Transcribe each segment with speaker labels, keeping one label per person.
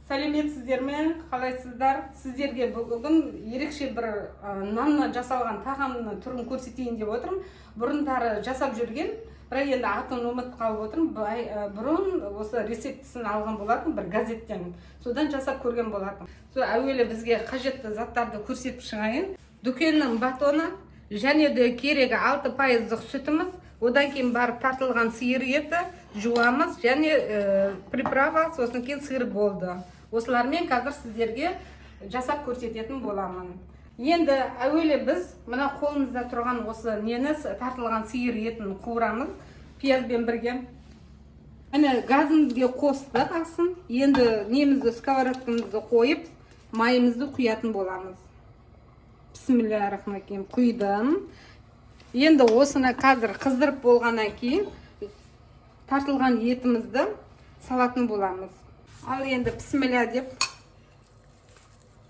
Speaker 1: Сәлеметсіздер ме, қалайсыздар? Сіздерге бүгін ерекше бір наннан жасалған тағамның түрін көрсетейін деп отырмын. Бұрындары жасап жүрген, бірақ енді атын ұмытып қалып отырмын. Бұрын осы рецептісін алған болатын бір газеттен, содан жасап көрген болатын. Сол әуелі бізге қажетті заттарды көрсетіп шығайын. Дүкеннің батоны және де керегі 6%-дық сүтіміз, одан кейін барып тартылған сиыр еті жуамыз және приправа, сосын кейін сыр болды. Осылармен қазір сіздерге жасап көрсететін боламын. Енді әуелі біз мына қолымызда тұрған осы нені, тартылған сиыр етін қуырамыз пиязбен бірге. Міне, газымызге қостық асын. Енді немізді, сковородкамызды қойып, майымызды құятын боламыз. Бисмиллахиррахманиррахим, құйдым. Енді осыны қазір қыздырып болғаннан кейін тартылған етімізді салатын боламыз. Ал енді бісміллә деп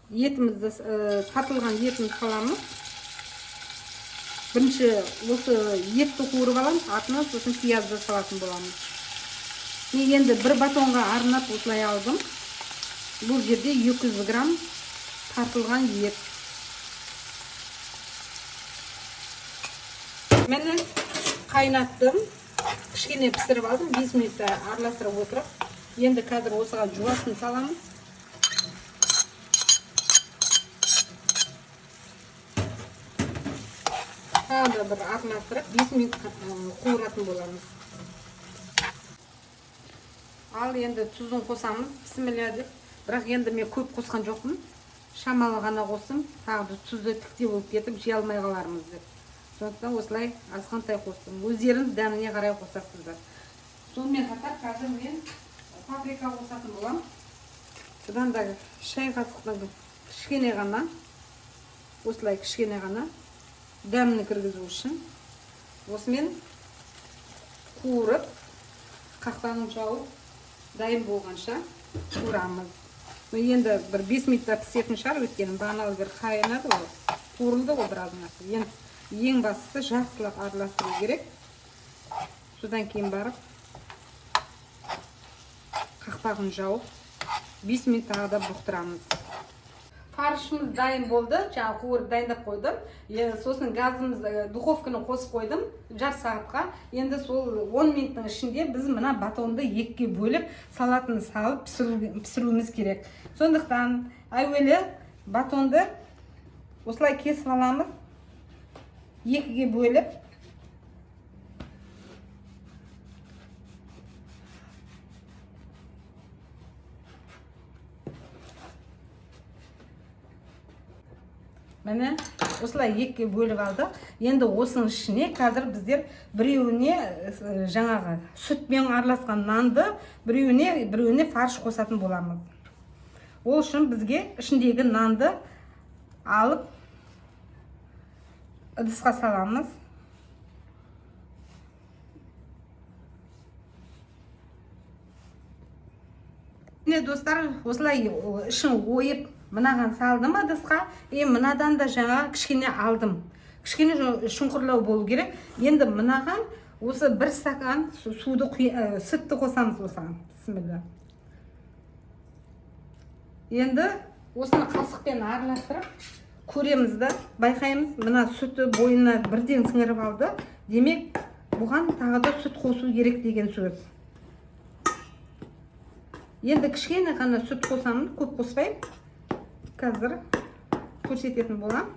Speaker 1: етімізді, тартылған етін саламыз. Бірінші осы етті қуырып аламыз, артынан сосын пиязды салатын боламыз. Мен енді бір батонға арнап осылай алдым. Бұл жерде 200 грамм тартылған ет. Міне, қайнаттым, кішкене пісіріп алдым, 5 минутта араластырып отырып. Енді қазір осыған жуасын саламыз. Тағы да бір араластырып, 5 минут қуыратын боламыз. Ал енді тұзын қосамыз, бісміллә деп. Бірақ енді мен көп қосқан жоқпын, шамалы ғана қостым, тағы да тұзы тікте болып кетіп жей алмай қалармыз деп. Сондықтан осылай азғантай қостым. Өздеріңіз дәміне қарай қосасыздар. Сонымен қатар қазір мен паприка қосатын боламын. Бұдан да шай қасықтың кішкене ғана, осылай кішкене ғана дәмін кіргізу үшін. Осымен қуырып, қақпағын жауып, дайын болғанша қуырамыз. Енді бір 5 минутта пісетін шығар, өйткені бағаналы бері қайнады ғой, қуырылды ғой біраз нәрсе. Енді ең бастысы жақсылап араластыру керек. Содан кейін барып қақпағын жауып, 5 минут тағы да бұқтырамыз. Фаршымыз дайын болды, жаңа қуырып дайындап қойдым. Сосын газымыз, духовканы қосып қойдым жарты сағатқа. Енді сол 10 минуттың ішінде біз мына батонды екіге бөліп, салатын салып пісіруіміз керек. Сондықтан әуелі батонды осылай кесіп аламыз, екіге бөліп. Міне, осылай екіге бөліп алдық. Енді осының ішіне қазір біздер біреуіне жаңағы сүтпен араласқан нанды, біреуіне фарш қосатын боламыз. Ол үшін бізге ішіндегі нанды алып ыдысқа саламыз. Міне, достар, осылай ішін ойып, мынаған салдым ыдысқа. И мынадан да жаңа кішкене алдым, кішкене шұңқырлау болу керек. Енді мынаған осы бір стакан суды, сүтті қосамыз осыған. Бісміллә. Енді осыны қасықпен араластырып көреміз да, байқаймыз. Мына сүті бойына бірден сіңіріп алды, демек бұған тағы да сүт қосу керек деген сөз. Енді кішкене ғана сүт қосамын, көп қоспаймын, қазір көрсететін боламын.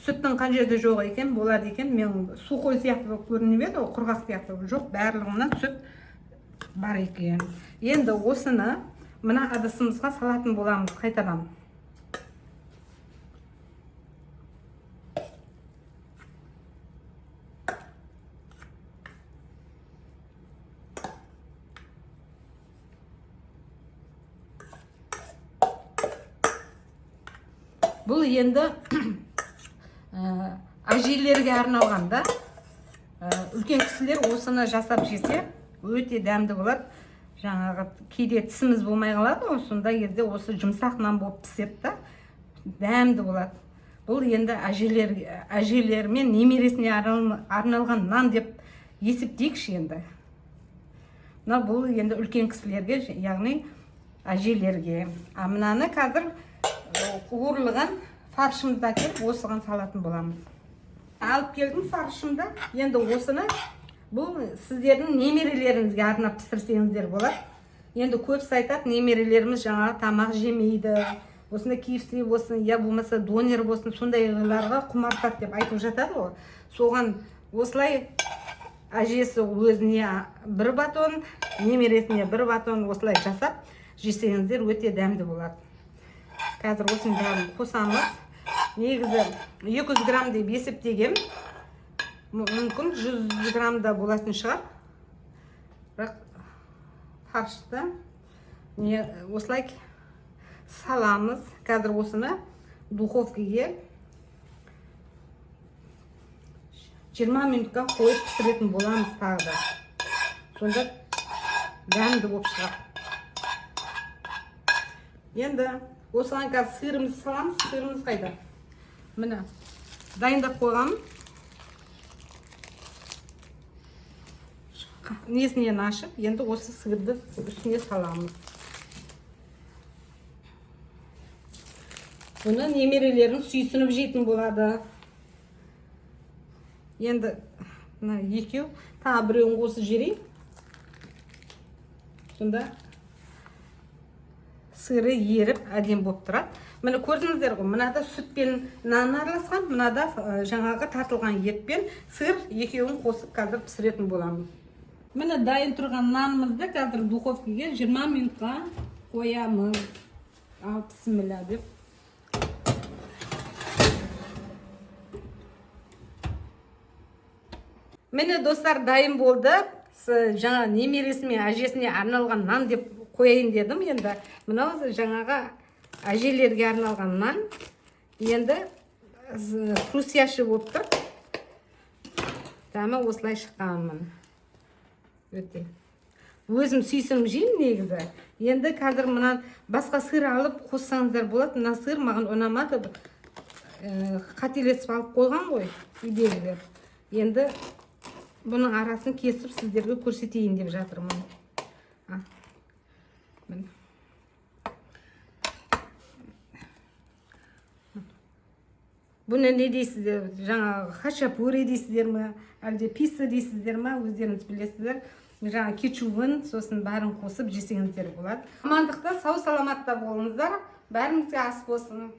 Speaker 1: Сүттің қай жерде жоқ екен, болады екен. Мен сухой сияқты болып көрініп еді ғой, құрғақ сияқты. Жоқ, барлығынан сүт бар екен. Енді осыны мына ыдысымызға салатын боламыз қайтадан. Бұл енді әжелерге арналған да. Үлкен кісілер осыны жасап жесе, өте дәмді болады. Жаңағы кейде тісіміз болмай қалады ғой, сондай кезде осы жұмсақ нан болып піседі да, дәмді болады. Бұл енді әжелер мен немересіне арналған нан деп есептейікші енді. Мына бұл енді үлкен кісілерге, яғни әжелерге. А мынаны қазір қуырылған фаршымызды әкеліп осыған салатын боламыз. Алып келдім фаршымды. Енді осыны бұл сіздердің немерелеріңізге арнап пісірсеңіздер болады. Енді көбісі айтады, немерелеріміз жаңағы тамақ жемейді, осындай KFC болсын, я болмаса донер болсын, сондайларға құмартады деп айтып жатады ғой. Соған осылай әжесі өзіне бір батон, немересіне бір батон осылай жасап жесеңіздер өте дәмді болады. Қазір осының бәрін қосамыз. Негізі 200 грамм деп есептегем, мүмкін 100 грамм да болатын шығар. Бірақ фаршты не осылай саламыз. Қазір осыны духовкаге 20 минутқа қойып пісіретін боламыз тағы да. Сонда дәмді болып шығады. Енді осыған қазір сырымызды саламыз. Сырымыз қайда? Міне, дайындап қойғанмын. Несінен ашып, енді осы сырды үстіне саламыз. Бұны немерелерім сүйсініп жейтін болады. Енді мына екеу, тағы біреуін қосып жіберейін. Сонда сыры еріп әдемі болып тұрады. Міне көрдіңіздер ғой, мынада сүтпен нан араласқан, мынада жаңағы тартылған етпен сыр екеуін қосып қазір пісіретін боламыз. Міне дайын тұрған нанымызды қазір духовкаге 20 минутқа қоямыз. Ал бісміллә деп. Міне достар, дайын болды. Жаңа немересі мен әжесіне арналған нан деп қояйын дедім. Енді мынау жаңағы әжелерге арналған нан. Енді хрустящий болып тұр. Дәмі осылай шыққанмын. Өте. Өзім сүйсініп жеймін негізі. Енді қазір мына басқа сыр алып қоссаңыздар болады. Мына сыр маған ұнамады. Қателесіп алып қойған ғой үйдегілер. Енді бұның арасын кесіп сіздерге көрсетейін деп жатырмын. Міне. Бұны не дейсіздер? Жаңағы хачапури дейсіздер ме, әлде пицца дейсіздер ме, өздеріңіз білесіздер. Жаңа кетчубын, сосын бәрін қосып жесеңіздер болады. Амандықта, сау саламатта болыңыздар. Бәріңізге ас болсын.